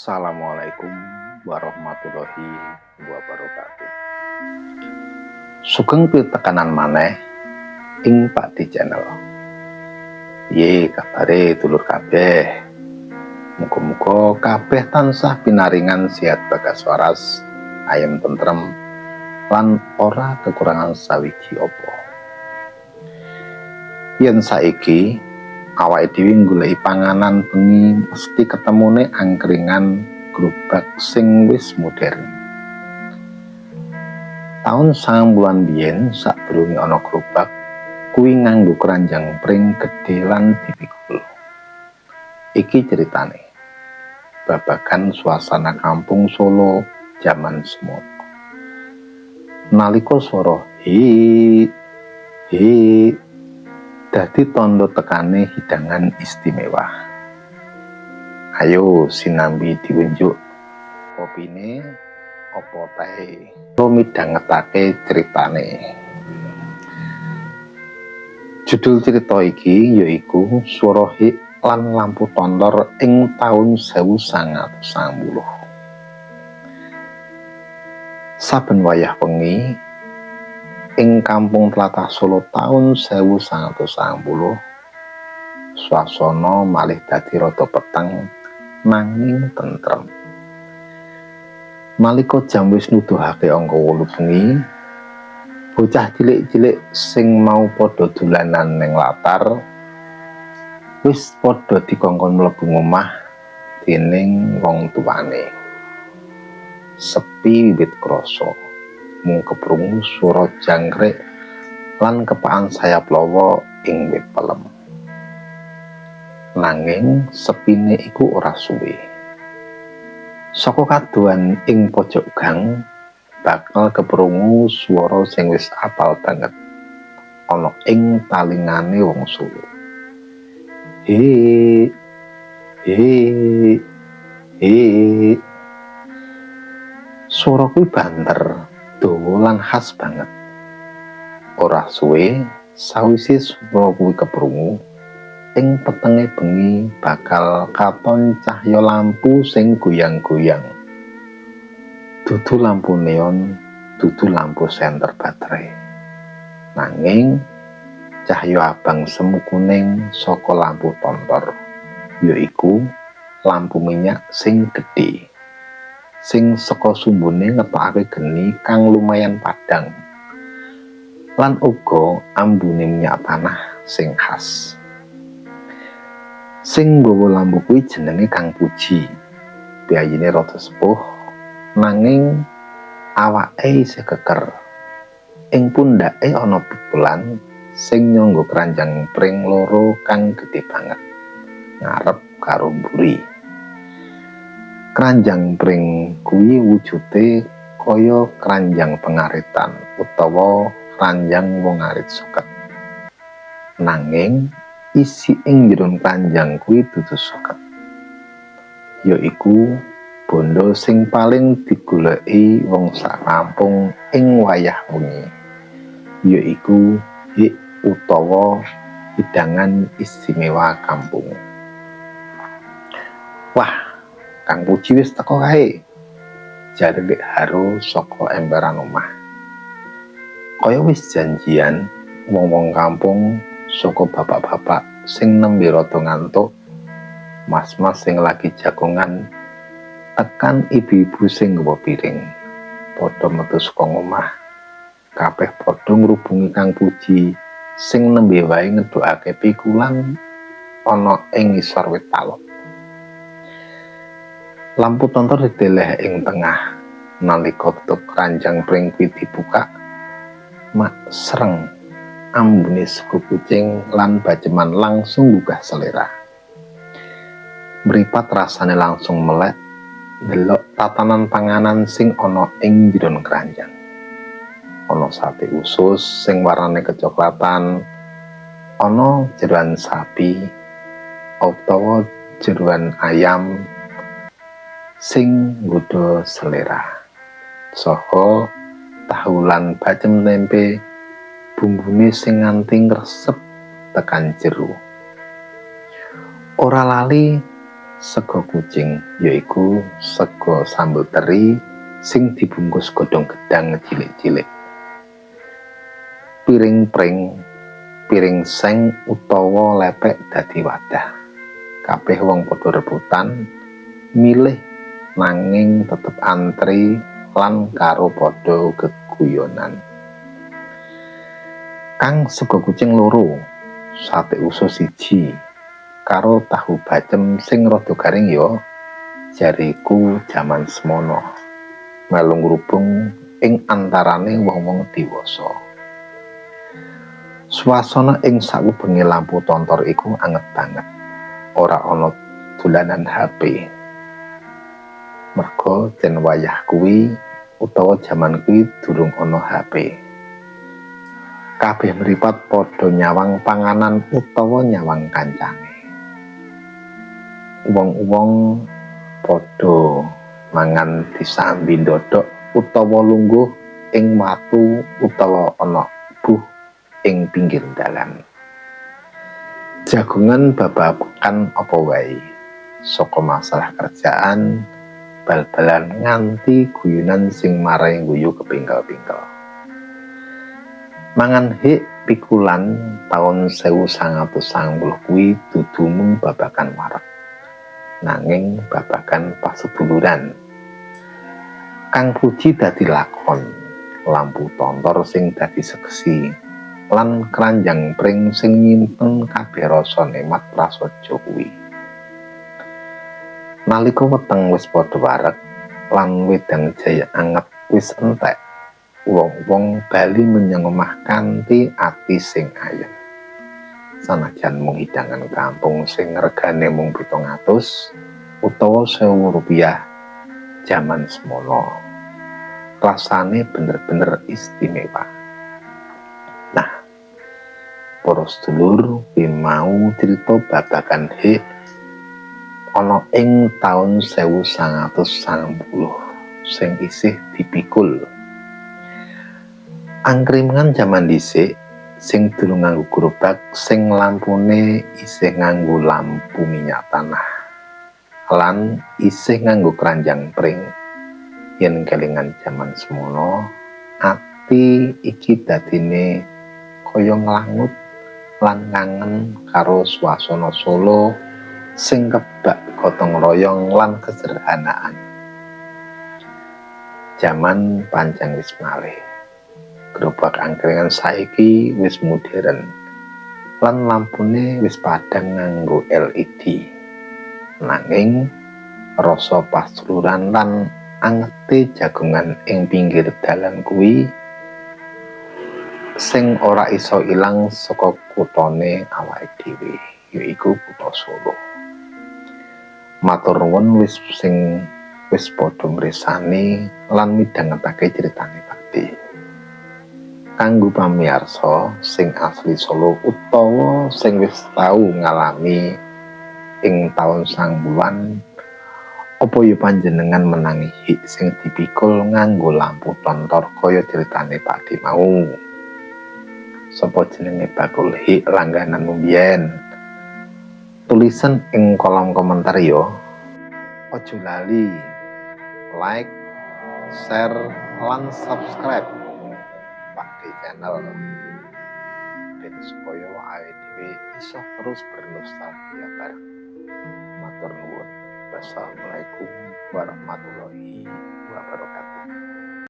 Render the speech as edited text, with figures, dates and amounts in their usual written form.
Assalamualaikum warahmatullahi wabarakatuh. Sugeng pitekanan maneh ing Pak D Channel. Piye kabare, dulur kabeh? Muga-muga kabeh tansah pinaringan sehat bagas waras, ayem tentrem, lan ora kekurangan sawiji apa. Yen saiki awake dhewe goleki panganan bengi, mesti ketemune angkringan gerobak sing wis modern. Taun 90-an biyen, sadurunge ana gerobak, kuwi nganggo keranjang pring gedhe lan dipikul. Iki ceritane babagan suasana kampung Solo jaman semono. Nalika swara hi hi dadi tandha tekane hidangan istimewa. Ayo sinambi diunjuk kopine apa tae. Midhangetake critane. Judul cerita iki yaiku Swara Hik lan Lampu Tontor ing taun 1990. Saben wayah wengi ing kampung tlatah Solo taun 1990, swasana malih dadi rada peteng nanging tentrem. Nalika jam wis nuduhake angka 8 bengi, bocah cilik-cilik sing mau padha dolanan ning latar wis padha dikongkon mlebu ngomah dening wong tuwane. Sepi wiwit krasa, mung keprungu swara jangkrik lan kepakan sayap lawa ing wit pelem. Nanging sepine iku ora suwe. Saka kadohan ing pojok gang bakal keprungu swara sing wis apal banget ana ing talingane wong Solo. He he he. Swara kuwi banter, dawa lan khas banget. Ora suwe sawise swara kuwi keprungu, ing petenge bengi bakal katon cahya lampu sing goyang-goyang. Dudu lampu neon, dudu lampu senter baterai. Nanging cahya abang semu kuning saka lampu tontor, yaiku lampu minyak sing gedhe, sing saka sumbune ngetokake geni kang lumayan padhang. Lan uga ambune minyak tanah sing khas. Sing nggawa lampu kuwi jenenge Kang Puji. Piyayine rada sepuh, nanging awake isih keker. Ing pundhake ana pikulan sing nyangga keranjang pring loro kang gedhe banget, ngarep karo mburi. Keranjang pring kuwi wujude kaya keranjang pengaritan utawa keranjang wong ngarit suket. Nanging isi ing jero keranjang kuwi dudu suket. Yaiku bondo sing paling digoleki wong sak kampung ing wayah wengi. Yaiku hik utawa hidangan istimewa kampung. "Wah, Kang Puji wis teka kae," jare Dik Haro saka emperan omah. Kaya wis janjian, wong-wong kampung, saka bapak-bapak sing nembe rada ngantuk, mas-mas sing lagi jagongan, tekan ibu-ibu sing nggawa piring, padha metu saka ngomah. Kabeh padha ngrubungi Kang Puji sing nembe wae ngedhokake pikulan ana ing ngisor wit talok. Lampu tontor dideleh ing tengah. Nalika tutup keranjang pring kuwi dibuka, mak sreng ambune sego kucing lan baceman langsung gugah selera. Mripat rasane langsung melek ndelok tatanan panganan sing ana ing jero keranjang. Ana sate usus sing warnane kecoklatan, ana jeroan sapi utawa jeroan ayam sing nggodha selera. Saha tahu lan bacem tempe bumbune sing nganti ngresep tekan jero. Ora lali Sego kucing yaiku sego sambel teri sing dibungkus godhong gedang cilik-cilik. Piring pring, piring seng utawa lepek dadi wadah. Kabeh wong padha rebutan milih nanging tetep antri lan karo padha geguyonan. Kang sego kucing loro, sate usus siji, karo tahu bacem sing rada garing ya, jariku jaman semono. Melu ngrubung ing antarane wong-wong dewasa. Swasana ing sakubenge lampu tontor iku anget banget. Ora ana dolanan HP. Merga yen wayah kuwi utawa jaman kuwi durung ana HP. Kabeh mripat padha nyawang panganan utawa nyawang kancane. Wong-wong padha mangan disambi ndodhok utawa lungguh ing watu utawa ana buh ing pinggir dalan. Jagongan babagan apa wae, saka masalah kerjaan, bal-balan nganti guyonan sing marai guyu kepingkel-pingkel. Mangan hik pikulan taun 1990 kuwi dudu mung babagan wareg, nanging babagan paseduluran. Kang Puji dadi lakon, lampu tontor sing dadi seksi, lan keranjang pring sing nyimpen kabeh rasa nikmat prasaja kuwi. Nalika weteng wis padha wareg lan wedang jahe anget wis entek, wong-wong bali menyang omah kanthi ati sing ayem. Sanajan mung hidangan kampung sing regane mung 700 utawa 1000 rupiah jaman semono, rasane bener-bener istimewa. Nah, para sedulur, kuwi mau crita babagan hik ana ing taun 1990 sing isih dipikul. Angkringan jaman dhisik sing durung nganggo gerobak sing lampune isih nganggo lampu minyak tanah lan isih nganggo keranjang pring. Yen kelingan jaman semono, ati iki dadine kaya nglangut lan kangen karo swasana Solo sing kebak gotong royong lan kesederhanaan. Jaman pancen wis malih. Gerobak angkringan saiki wis modern lan lampune wis padhang nganggo LED. Nanging rasa paseduluran lan angete jagongan ing pinggir dalan kuwi sing ora iso ilang saka kutone awake dhewe, yaiku kutha Solo. Matur nuwun wis sing wis padha mresani lan midhangetake critane Pakde. Kanggo pamirsa sing asli Solo utawa sing wis tau ngalami ing taun 90-an, apa ya panjenengan menangi hik sing dipikul nganggo lampu tontor kaya critane Pakde mau? Sapa jenenge bakul hik langgananmu biyen? Tulisan ing kolom komentar yo. Ojo lali like, share, lan subscribe Pakde Channel ben supaya awake dhewe iso terus bernostalgia bareng. Matur nuwun. Wassalamualaikum warahmatullahi.